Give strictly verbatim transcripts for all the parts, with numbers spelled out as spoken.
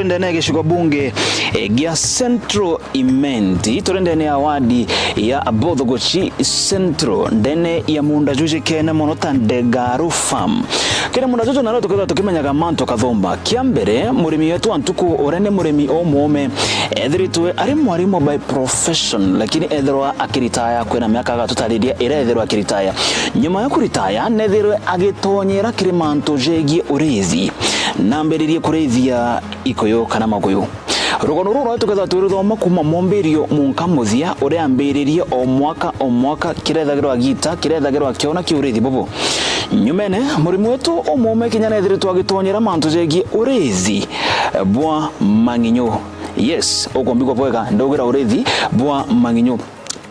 Ndene ya gicigo bunge, eh, gia Central Imenti, turi ndene ya wadi ya Abothogochi Central, ndene ya munda jujikene mono ta Ndegaru Farm. Kiri munda juju nario tukethirwa tukimenyaga mantu kathumba. Kia mbere, murimi wetu wa ntuku uria ni murimi umuume, ethiritwe ari mwarimu by profession, lakini ethirwa akiritaya kwina miaka agatutariria iria ethirwa akiritaya. Nyuma ya kuritaya, nethirwe agitonyera kiri mantu jegie urithi. Nambiririe kurithia ikuyu kana makuyu. Rugono ruru rwari tukethirwa twirithoma kuuma mwambirio munka muthia, uria ambiririe o mwaka o mwaka, kirethagirwa gita, kirethagirwa kiona kiurithi bubu. Nyumene, murimi wetu umuume kinya nethiritwe agitonyera mantu jegie urithi bwa mang'inyu. Yes, ukumbigwa bwega, ndaugira urithi bwa mang'inyu.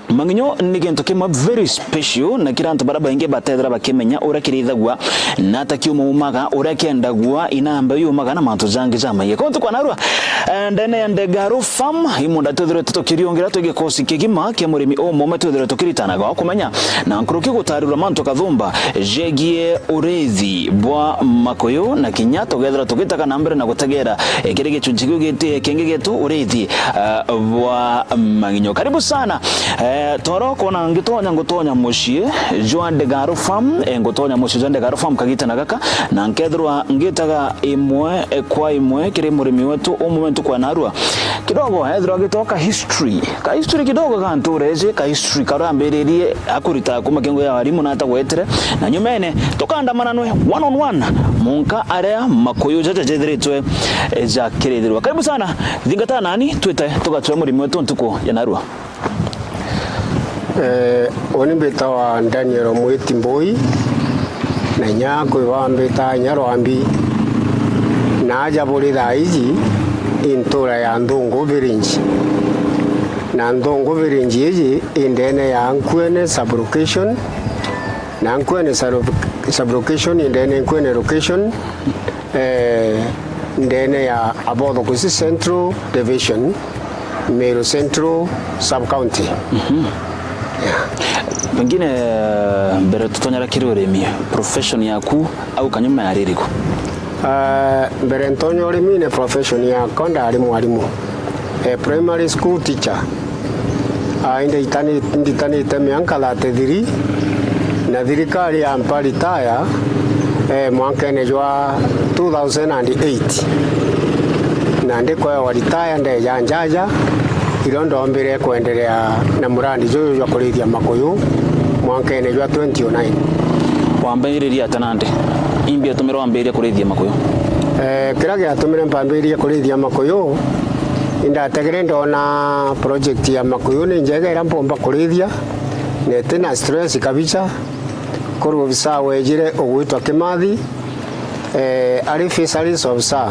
Mang'inyu ni gintu kimwe very special, na kira antu baria baingi batethira bakimenya uria kirithagua, na ata kiumumaga, uria kiendagua, inamba yumaga, na mantu jangi jamaingi. Kwa ntuku ya narua, eh, ndene ya Ndegaru Farm, i munda twithirwe tukiriungira twi gikosi kigima kia murimi umuume twithirwe tukiritanaga o kumenya na nkuruki gutarirwa mantu kathumba jegie urithi bwa makuyu, na kinya tugethira tugitaka na mbere na gutegera, eh, kiri gicunci kiu giti-, kingi gitu urithi, eh, bwa mang'inyu. Karibu sana. Eh, toro kona ngitonya, ngutonya mucii jwa Ndegaru Farm, eh, ngutonya mucii jwa Ndegaru Farm kagita na gaka, na nkethirwa ngitaga imwe, eh, kwa imwe kiri murimi wetu umuume ntuku ya narua. Kidogo, ethirwa agitoka history. Ka history kidogo ga ntura iji, ka history karia ambiririe akurita kuma kiongo ya warimu na atagwetire. Na nyumene, tukandamananwe one on one, munka aria makuyu jaja jethiritwe, eh, jakirithirwa. Karibu sana, thingata nani, twite tugatwe murimi wetu ntuku ya narua. Eh, uni mbitawa Daniel Mwiti Mbui, na inya kwi bambita inya Rwambi. Na aja buri thaa iji i ntura ya Nthungu Village. Na Nthungu Village iji i ndene ya Nkuene sub-location, na Nkuene sub-, sub-location i ndene Nkuene location, eh, ndene ya Abothogochi Central Division, Meru Central Sub-County. Mhm. Yeah. Pengine, eh, mbere tutonyera kiri urimi, profession yaku au kanyuma yari iriku? Ah, mbere ntonya urimine, profession yakwa ndari mwarimu, eh, primary school teacher. Ah, indi itani-, nditanite mianka thirty-three, na thirikari yampa retire, eh, mwankene jwa two thousand and eight. Na ndikwewa retire ndeja njaja, irio ndombire kwenderea na murandi juju jwa kurithia makuyu mwankene jwa twenty oh nine. Wambiririe ata nandi? Imbi yatumire wambiririe kurithia makuyu? Eh, kiria giatumire mpambiririe kurithia makuyu, indategere ndona project ya makuyu ni njega iria mpomba kurithia, na itina stress kabisa. Kuri ofisa wejire ugwitwa Kimathi, eh, ari fisheries officer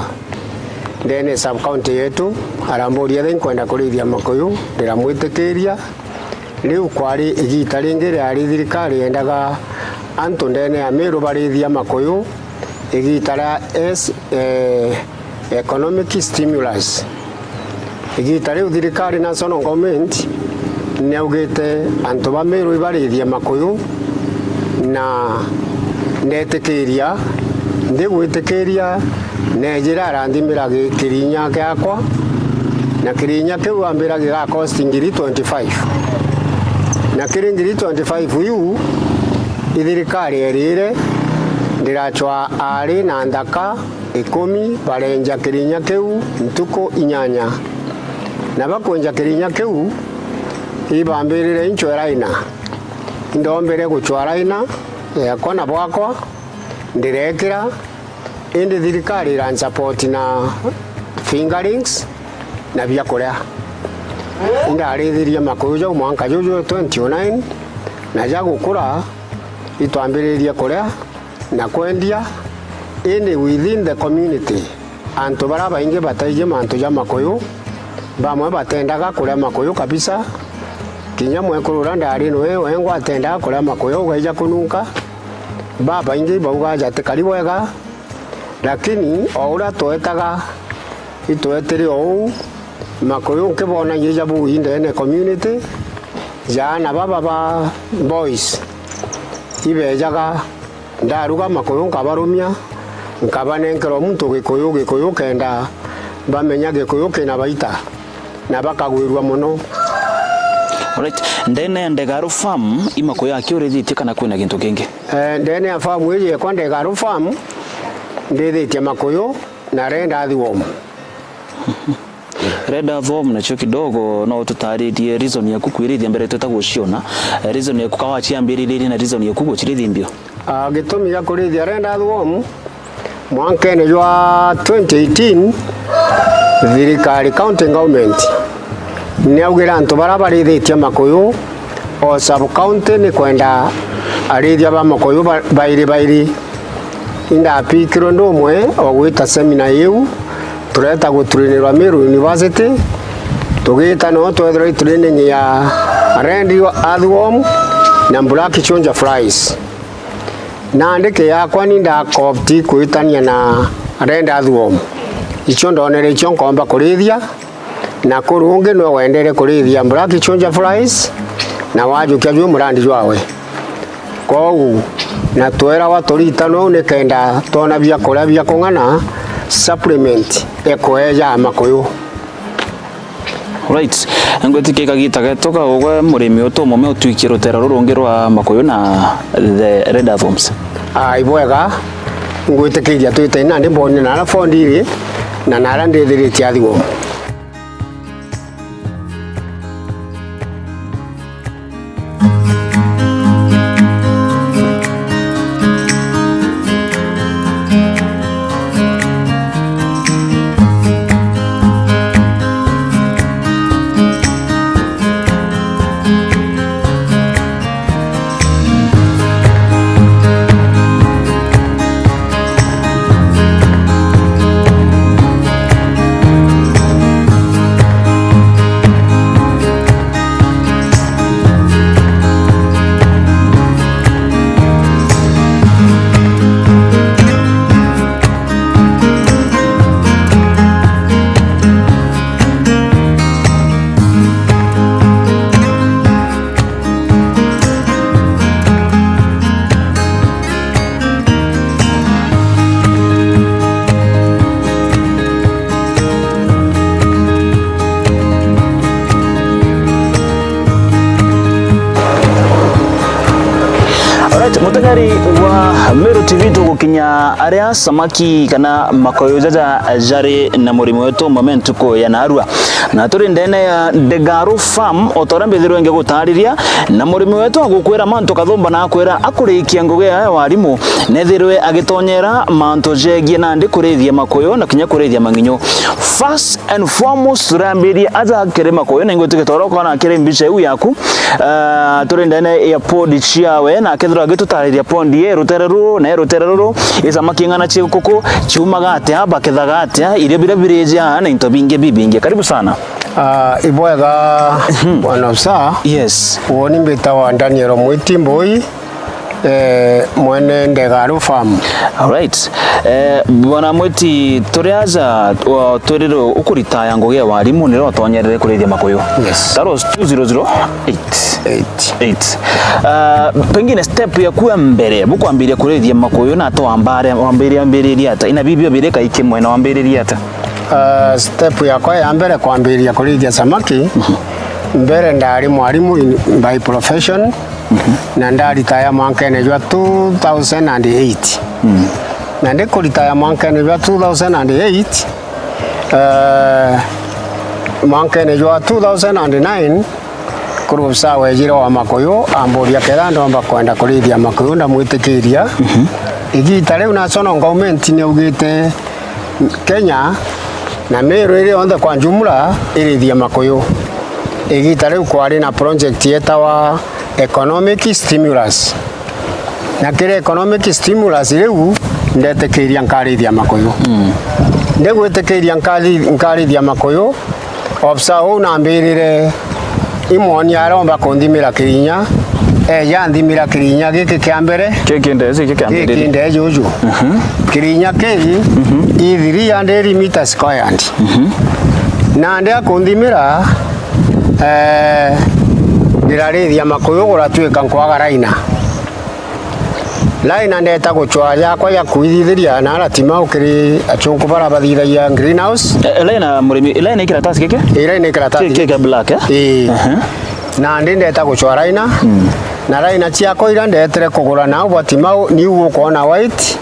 ndene sub county yetu, aramburia ethira inkwenda kurithia makuyu, ndiramwitikiria. Riu kwari igita ringi riari thirikari yendaga antu ndene ya Meru barithia makuyu, igita ria S-, eh, economic stimulus. Igita riu thirikari, national government, niaugite antu ba Meru ibarithie makuyu, na ndetikiria, ndigwitikiria, neejire aranthimira gi-, kirinya giakwa, na kirinya kiu ambira gigakosti ngiri twenty-five. Na kiri ngiri twenty-five iu, i thirikari erire ndiracwa aari na nthaka ikumi barenja kirinya kiu ntuku inyanya. Na bakwenja kirinya kiu, ibambirire incwe raina. Indombire gucwa raina yakwa na bwakwa, ndirekira, indi thirikari iransapoti na fingerlings na biakuria. Indarithirie makuyu jau mwanka juju twenty oh nine, na ja gukura, itwambiririe kuria na kwendia, indi within the community, antu baria baingi bataiji mantu ja makuyu, bamwe batendaga kuria makuyu kabisa. Kinya mwekuru uria ndari nwe wengwa atendaga kuria makuyu, ugaija kununka. Babaingi bauga jatikari bwega, lakini o uria twetaga, itwetire o uu, makuyu nkibonagia ja buu indene community, jaana baba ba boys ibejaga, ndaruga makuyu nkabarumia, nkabanenkera o muntu gikuyu, gikuyu kenda bamenya Gikuyu kina baita na bakagwirua mono. Alright. Ndene ya Ndegaru Farm, i makuyu aki urithitie kana kwina gintu kingi? Eh, ndene ya farm iji yekwa Ndegaru Farm, ndithitie makuyu na red earthworm. Red earthworm nacio kidogo, no ututaririe reason yaku kwirithia mbere twita guciona? Eh, reason yaku ka waciambiririe na reason yaku gucirithia mbio? Ah, gitumi gia kurithia red earthworm, mwankene jwa twenty eighteen, thirikari, county government, niaugire antu baria barithitie makuyu o sub county ni kwenda arithia ba makuyu ba-, bairi bairi. Indapikirwe ndi umwe o gwita seminar iu, tureta gutrinirwa Meru University, tugita no twethirwa i training ya red earthworm na black soldier flies. Nandi ki yakwa ni ndakopti kwitania na red earthworm. Icio ndonere icio nkomba kurithia, na kuru ungi nwe wendere kurithia black soldier flies, na wajukia jwi murandi jwawe. Kwou, na tweragwa turitanwe uu nikenda twona biakuria bia kung'ana, supplement, ekweja makuyu. Alright. Ngwitikia kagita getu ka ugwe murimi utu mume utwikie rutera ruru rungi rwa makuyu na the red earthworms. Ah, ibwega. Ngwitikiria twite nandi mbone nara fondi iri na nara ndithiritie earthworm. Alright, muteng'eri wa Meru T V, tugukinya aria samaki kana makoyo jaja jari na murimi wetu mame ntuku ya narua. Na turi ndene ya Ndegaru Farm, o ta uria mbithirwe ngigutariria, na murimi wetu agukwira mantu kathumba na akwira akurikia ngugi yawe ya warimu, nethirwe agitonyera mantu jegie nandi kurithia makuyu na kinya kurithia mang'inyu. First and foremost, turambiria aja kiri makuyu, na ingwe tukitoro kona kiri mbica iu yaku. Ah, turi ndene ya pondi ciawe, na akethirwa agitutariria pondi ye rutere ruru, na ye rutere ruru, i samaki ing'ana cia guku ciumaga atia, bakethaga atia, irio biria birija, na into bingi bibingi. Karibu sana. Ah, ibwega, bwana Usa. Yes. Uuni mbitagwa Daniel Mwiti Mbui, eh, mwene Ndegaru Farm. Alright. Eh, bwana Mwiti, turi aja, wa, twirire ukuritaya ngugi ya warimu, nire utonyerere kurithia makuyu. Yes. That was two zero zero eight. Eight. Eight. Ah, pengine step yaku ya mbere, bukwambiria kurithia makuyu na twambare, wambiririe ata? Ina bibio biri kaiki mwena wambiririe ata? Ah, step yakwa ya mbere kwambiriria kurithia samaki, mbere ndari mwarimu in, by profession, na ndaritaya mwankene jwa two thousand and eight. Na ndikuritaya mwankene jwa two thousand and eight, eh, mwankene jwa two thousand and nine, kuri ofisa wejire wa makuyu, amburia kethira ndomba kwenda kurithia makuyu, ndamwitikiria. Igita riu National Government niaugite Kenya na Meru iri yonthe kwa jumla irithie makuyu. Igita riu kwari na project yetawa economic stimulus. Na kiri economic stimulus riu, ndetikiria nkarithia makuyu. Ndigwitikiria nkari-, nkarithia makuyu, ofisa uu nambirire imwonia aromba kunthimira kirinya, eja anthimira kirinya giki kia mbere. Giki ndeji, giki kia mbere. Giki ndeji uju. Kirinya kii i three hundred meters squared. Nandi akunthimira, eh, ndirarithia makuyu guratwika nkwaga raina. Laina ndeta gucwaa yakwa ya kwithithiria na ara Timau kiri achunku bara bathithagia greenhouse. Eh, laina murimi, laina ikaratasi giki? Ira ni karatasi Ki- ki- kia black, eh? Ii. Aha. Nandi ndeta gucwaa laina. Na laina ciakwa ira ndetire kugura nau bwa Timau, niu ukwona white.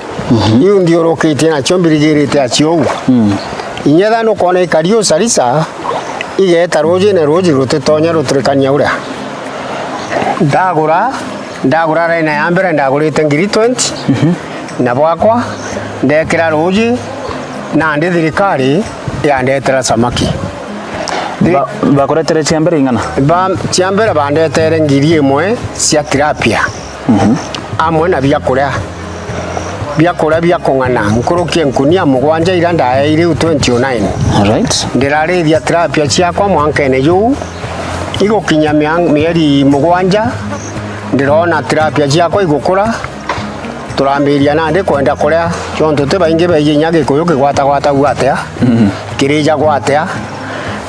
Iu nthiurukitie nacio mbirigirite acio uu. Inyetha nukwona ikari ucarisa, igeeta ruujine ruuji rutitonya ruturikania uria. Ndagura, ndagura raina ya mbere ndagurite ngiri twenty, na bwakwa ndekira ruuji, nandi thirikari yandetera samaki. Ba- bakuretere cia mbere ing'ana? Ba- cia mbere bandetere ngiri imwe cia tilapia, amwe na biakuria, biakuria bia kung'ana, nkuruki nkunia mugwanja iria ndaeire iu twenty oh nine. Alright. Ndirarithia tilapia ciakwa mwankene juu, igukinya mia- mieri mugwanja, ndirona tilapia ciakwa igukura, turambiria nandi kwenda kuria, jontu ti baingi baiji inya Gikuyu kigwatagwatagua atia, kirijagwa atia.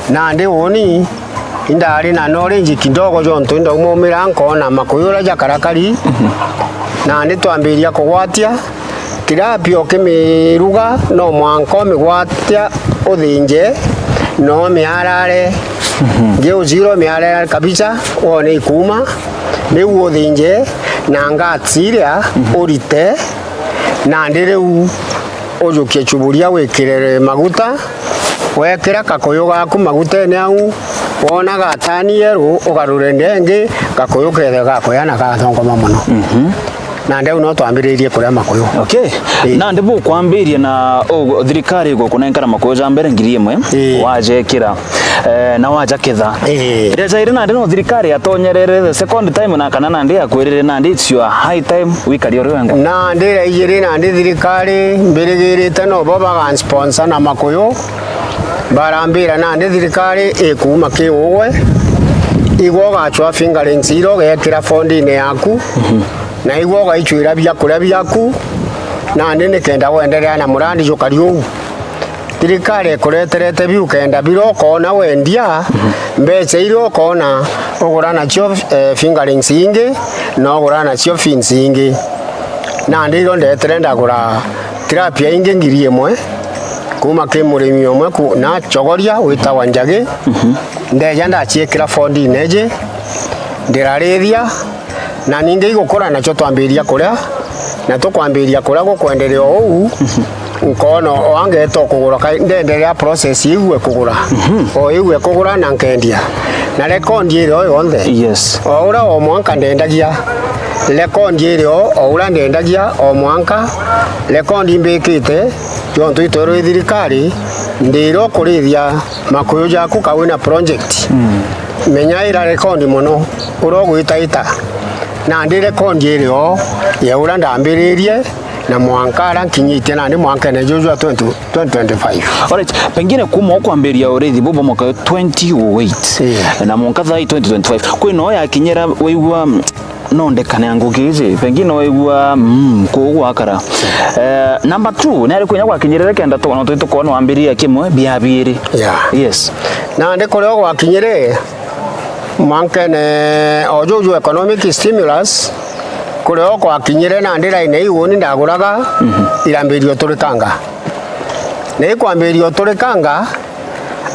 Nandi uuni, indari na knowledge kidogo, jontu indaumumira nkoona makuyu uria jakarakari, nandi twambiria kugwatia. Tilapia ukimiruga, no mwanka umigwatia, uthinje, no miarare, ngiuziro miarare kabisa, wone ikuuma, niu uthinje na ngati iria urite, nandi riu ujukie chuburia wikire maguta, wekira kakuyu gaku magutene au, wona gatani yeru, ugarure ndengi, kakuyu kethe gakuya na gathongoma mono. Nandi au no twambiririe kuria makuyu. Okay. Ii. Nandi bukwambiria na u- thirikari igukunenkara makuyu ja mbere ngiri imwe, Ii. wajekira, eh, na wajaketha. Ii. Iria jairi nandi no thirikari yatonyerere the second time, na kana nandi yakwirire nandi it's your high time wikari uri wengwa? Nandi iraijiri nandi thirikari mbirigirite no bo bagansponsor na makuyu, barambira nandi thirikari ikuuma ki ugwe, igwe ugachwa fingerlings iria ugekira fondine yaku, na igwe ugaichwira biakuria biaku, nandi nikenda wenderea na murandi jukari uu. Thirikari ikureterete biu kenda biria ukoona wendia, mbeca iria ukoona ugura nacio, eh, fingerlings ingi, na ugura nacio fins ingi. Nandi irio ndetire ndagura tilapia ingi ngiri imwe, kuuma ki murimi umwe ku- na chogoria witagwa Njagi. Ndeja ndaciikira fondine iji, ndirarithia, na ningi igukura nacio twambiria kuria, na tukwambiria kuria gukwenderea o uu, nkoona o angeeta o kugura, ka- ndenderea process iu e kugura. O iu e kugura na nkendia. Na rekondi iri o yonthe. Yes. O uria o mwanka ndendagia, rekondi iri o, o uria ndendagia, o mwanka rekondi mbikite, jontu itwerwe i thirikari, ndira ukurithia makuyu jaku ka wina project. Menya ira rekondi mono uria ugwitaita. Nandi rekondi iri o ya uria ndambiririe na mwanka aria nkinyitie nandi mwankene juju jwa twenty, twenty twenty-five. Alright, pengine kuma ukwambiria urithi bubu mwaka twenty oh eight, Yeah. na mwanka thaa ii twenty twenty-five, kwi no yakinyira waigua, mm, no ndekane ngugi iji, pengine waigua, mm, kuu gwakara. Eh, number two, ni ari kwinya gwakinyirire kenda tu- no twi tukoona wambiriria kimwe bia biiri. Yeah. Yes. Nandi kuria gwakinyire, mwankene o juju economic stimulus, kuria o kwakinyire nandi raine iu uni ndaguraga, irambiria uturikanga. Na ikwambiria uturikanga,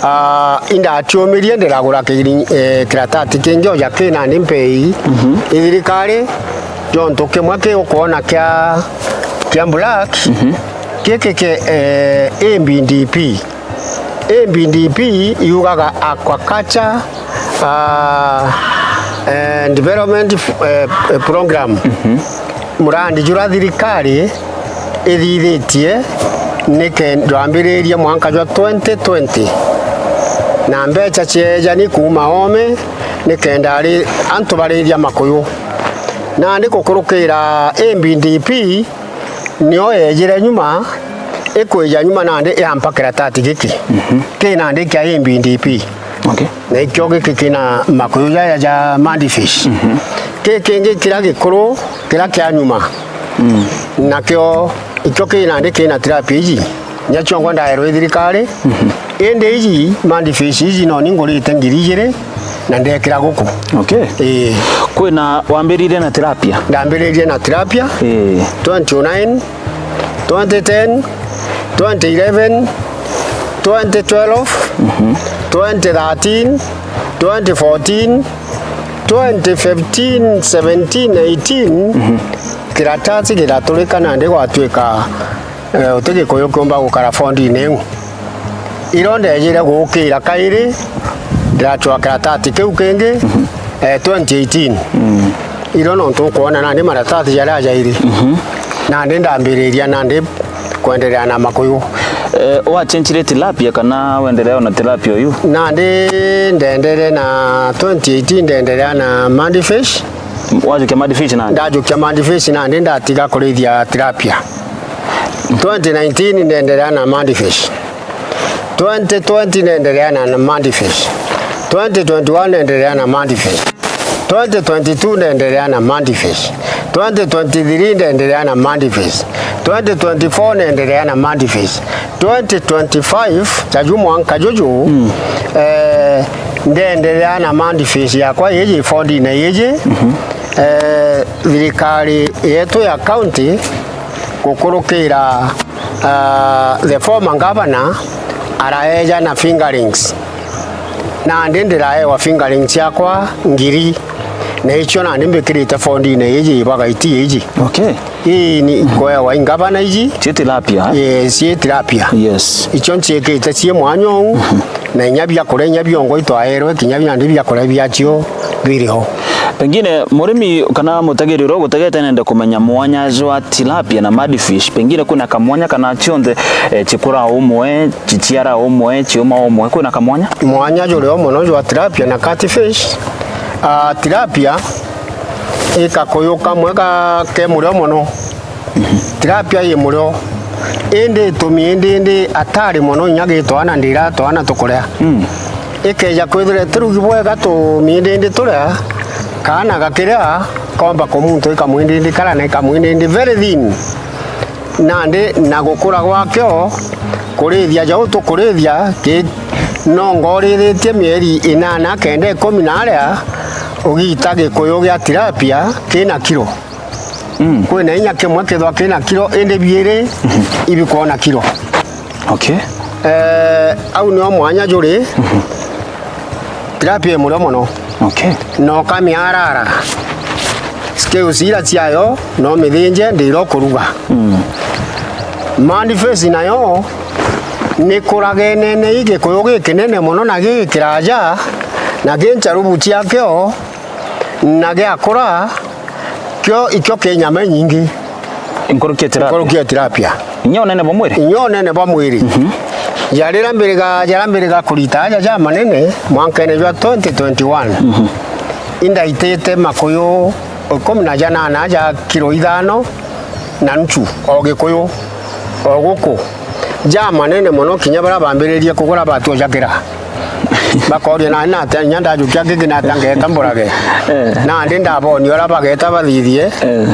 ah, indaciumirie ndiragura kiri-, eh, kiratati kingi o ja ki nandi mpei i thirikari, jontu kimwe ki ukwona kia, kia black, giki ki, eh, A B D P. A B D P yugaga aquaculture, ah, eh, development, eh, program. Murandi jura thirikari ithithitie nike-, jwambiririe mwanka jwa twenty twenty, na mbeca ciejani kuuma ome nikenda ari antu barithia makuyu. Nandi gukurukira A B D P, nio yejire nyuma, ikwija nyuma nandi yampa kiratati giki. Ki nandi kia A B D P. Okay. Na ikio giki kina makuyu jaja ja mudfish. Ki kingi kiria gikuru, kiria kia nyuma. Nakio, ikio ki nandi kina tilapia iji. Nya ciongo ndaerwe i thirikari. Indi iji, mudfish iji, no ni ngurite ngiri ijiri. na ndekira guku. Okay. Ii. Kwina wambiririe na tilapia? Ndambiririe na tilapia. Ii. Twenty oh nine, twenty ten, twenty eleven, twenty twelve, twenty thirteen, twenty fourteen, twenty fifteen, seventeen, eighteen, kiratasi kiraturika nandi gwatwika, eh, uti Gikuyu kiumba gukara fondine iu. Iro ndejire gukira kairi, ndiracwakira karatasi kiu kingi, eh, twenty eighteen. Iro nontu ukwona nandi maratasi jaria jairi. Nandi ndambiriria nandi kwenderea na makuyu. Eh, wacenjire tilapia kana wenderea na tilapia uyu? Nandi ndendere na twenty eighteen, ndenderea na mudfish. Wajukia mudfish nandi? Ndajukia mudfish nandi ndatiga kurithia tilapia. Twenty nineteen ndenderea na mudfish. Twenty twenty ndenderea na, na mudfish. Twenty twenty-one ndenderea na mudfish. Twenty twenty-two ndenderea na mudfish. Twenty twenty-three ndenderea na mudfish. Twenty twenty-four ndenderea na mudfish. Twenty twenty-five, jaju mwanka juju, eh, ndenderea na mudfish yakwa iji fondine iji. Eh, thirikari yetu ya county gukurukira, ah, the former governor araeja na fingerlings. Nandi ndiraewa fingerlings ciakwa ngiri, na icio nandi mbikirite fondine iji ibagaiti iji. Okay. Ii ni kwewa i ngavana iji. Cie tilapia, eh? Yes, cie tilapia. Yes. Icio nciikite cie mwanya uu, na inya biakuria inya biongo itwaerwe, kinya nandi biakuria biacio biri o. Pengine murimi kana mutegeri uria ugutegete nende kumenya mwanya jwa tilapia na mudfish, pengine kwina kamwanya kana cionthe, eh, cikura umwe, ciciara umwe, ciuma umwe, kwina kamwanya? Mwanya juri o mono jwa tilapia na catfish. Ah, tilapia i kakuyu kamwe ga, ke murio mono. Tilapia i murio. Indi itumi indi, indi atari mono inya gi twana ndira twana tukuria. Mm. Ikeja kwithira itirugi bwega tumindindi turia, kaana gakiria, komba kumuntu ikamwindindi kara na ikamwindindi very thin. Nandi na gukura gwakio, kurithia jau tukurithia, ki, nongo uriritie mieri inana, kenda, ikumi na aria, ugiita gikuyu gia tilapia kina kiro. Mm. Kwina inya kimwe kithwa kina kiro, indi biiri ibikwona kiro. Okay. Eh, au nio mwanya juri. Tilapia i murio mono. Okay. Na ukamiarara. Scales ira ciayo, no mithinje, ndira ukuruga. Mm. Mudfish nayo ni kuraga inene i gikuyu gikinene mono na gigikiraja, na gi ncharubu ciakio, na giakura, kio, ikio ki nyama inyingi. Nkuruki ya tilapia. Nkuruki ya tilapia. Inya unene bwa mwiri? Inya unene bwa mwiri. Mhm. Jarira mbiriga, jara mbiriga kurita aja ja manene, mwankene jwa twenty twenty-one. Mhm. Indaitite makuyu ikumi na janana ja kiro ithano na nusu, o gikuyu, o guku. Ja manene mono, kinya baria bambiririe kugura batuojakira. Bakoria, "Na, na atia inya ndajukia giki, na atia ngeeta mburage?" Eh. Nandi ndabonia uria bageeta bathithie. Eh.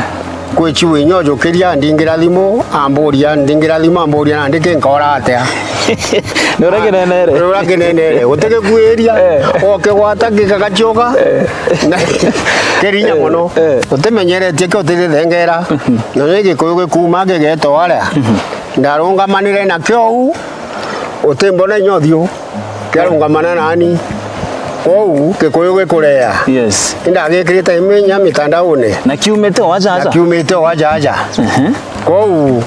Kwi chiu inya ujukiria, ndingira thimu, amburia, ndingira thimu, amburia, "Nandi ki nkoora atia?" Ni uria kinenere. Ni uria kinenere. Utigikuiria, eh, ukigwata gikagaciuga. Eh. Na kirinya, eh, mono. Eh. Utimenyeretie ki utirithengera. Mhm. Na ni gikuyu gikuuma gigeeta aria. Mhm. Ndarungamanire nakio uu, utimbona inya uthiu, kiarungamana nani. Kwou gikuyu gikurea. Yes. Indagikirite inya mitandaone. Na kiumite o aja aja? Na kiumite o aja aja. Mhm. Kwou,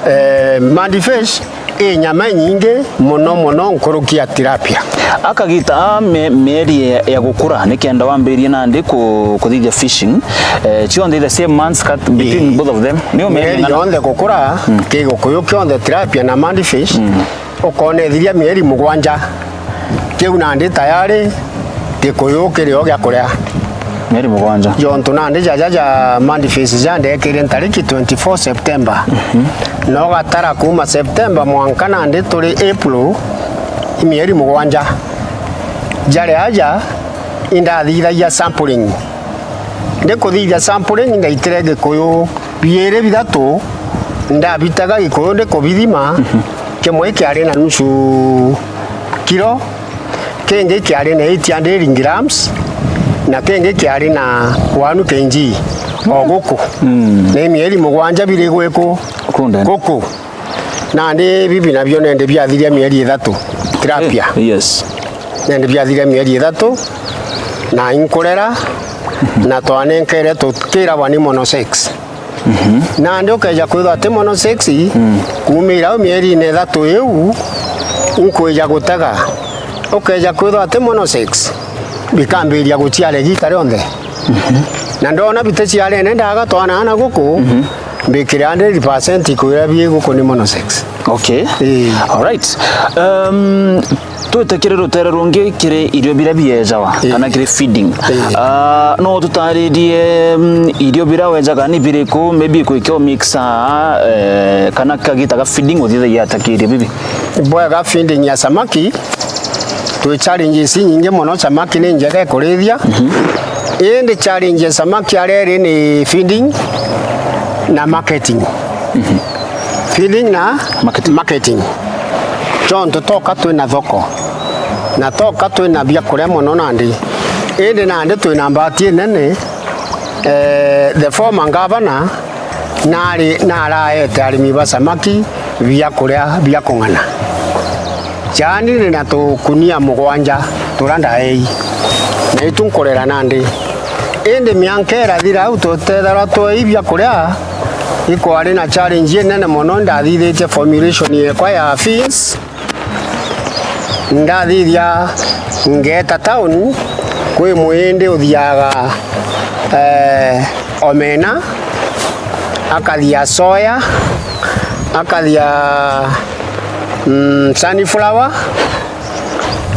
eh, mudfish i nyama inyingi mono mono nkuruki ya tilapia. Akagita a me-, mieri ya, ya gukura, nikenda wambirie nandi ku-, kuthithia fishing, eh, cionthe the same months cut between, ii, both of them? Ni o mieri, mieri ing'ana? Yonthe gukura, mm, ki gikuyu kionthe, tilapia na mudfish, mm, ukonethiria mieri mugwanja. Kiu nandi tayari gikuyu kiri o gia kuria. Mieri mugwanja. Jontu nandi jaja ja mudfish jandekire ntariki twenty-four September. Mhm. No gatara kuuma September mwanka nandi turi April, i mieri mugwanja. Jari aja, indathithagia sampling. Ndikuthithia sampling, ndaitire gikuyu biiri bithatu, ndabitaga gikuyu ndikubithima, mhm, kimwe kiari na nusu kiro, Kingi kiari na eight hundred grams, na kingi kiari na one K G o guku. Mm. Ni mieri mugwanja biri gwiku Kunde. Guku. Nandi bibi nabio nende biathiria mieri ithatu, tilapia. Eh, yes. Nende biathiria mieri ithatu, na inkurera, na twanenkere tukiragwa ni mono sex. Mhm. Nandi ukeja kwithwa ati mono sex, mm, kuumira au mierine ithatu iu, inkwija gutega. Ukeja kwithwa ati mono sex, bikambiria guciara igita rionthe. Mhm. Na ndona biticiarene ndaga twana ana guku, mhm, mbikire hundred percent ikwira bii guku ni mono sex. Okay. Ii. All right. Um, twite kiri rutere rungi kiri irio biria biejawa, ii, kana kiri feeding. Ii. Ah, no tutaririe, mm, irio biria wejaga ni biriku, maybe kwikio mixer, eh, kana kagita ga feeding uthithagia ata kiri bibi? Bwega, feeding ya samaki, twi challenges inyingi mono. Samaki ni njega ikurithia. Mhm. Indi challenge ya samaki aria iri ni feeding na marketing. Mhm. Feeding na marketing. Marketing. Tontu toka twina thoko, na toka twina biakuria mono nandi, indi nandi twina mbati inene, eh, the former governor nari, naraete arimi ba samaki biakuria bia kung'ana. Yaani, ni na tukunia mugwanja turia ndaei, na itu nkurera nandi. Indi mianka irathira au tutethirwa twei biakuria, ikwari na challenge inene mono. Ndathithitie formulation yekwa ya feeds, ndathithia ngeeta town, kwi muindi uthiaga, eh, omena, akathia soya, akathia, mm, sunflower,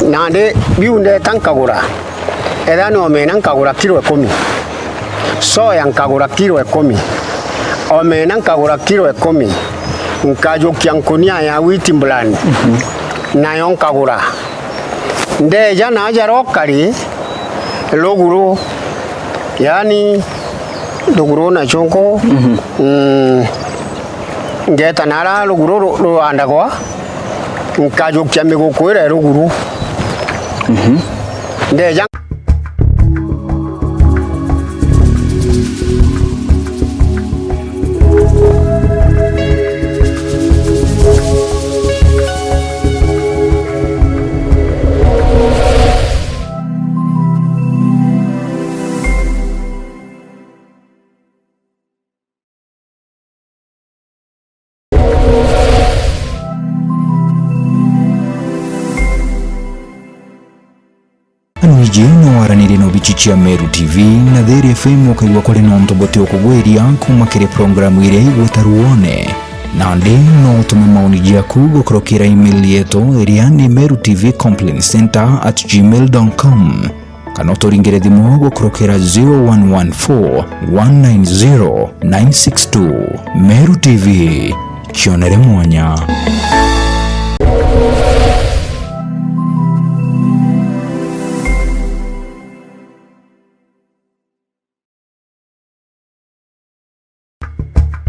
nandi biu ndeeta nkagura. Ethira ni omena nkagura kilo ikumi, soya nkagura kilo ikumi, omena nkagura kilo ikumi, nkajukia nkunia ya wheat bran, mhm, nayo nkagura. Ndeja naja rokari ruguru, yaani ruguru na chunku, mhm, mm, ngeeta nara ruguru ru-, ruandagwa, nkajukia miguku iria ruguru. Mhm. Ndeja. Niji no waranirie na obichi cia Meru T V na Thiri F M, ukaigua kuri na untu buti ukugwiria kuuma kiri programu iria igwita Ruone. Nandi no utume maoni jaku gukurukira email yetu iria ni meru T V complaint center at gmail dot com. Kana uturingire thimu gukurukira zero one one four, one nine zero, nine six two. Meru T V, kionere mwanya.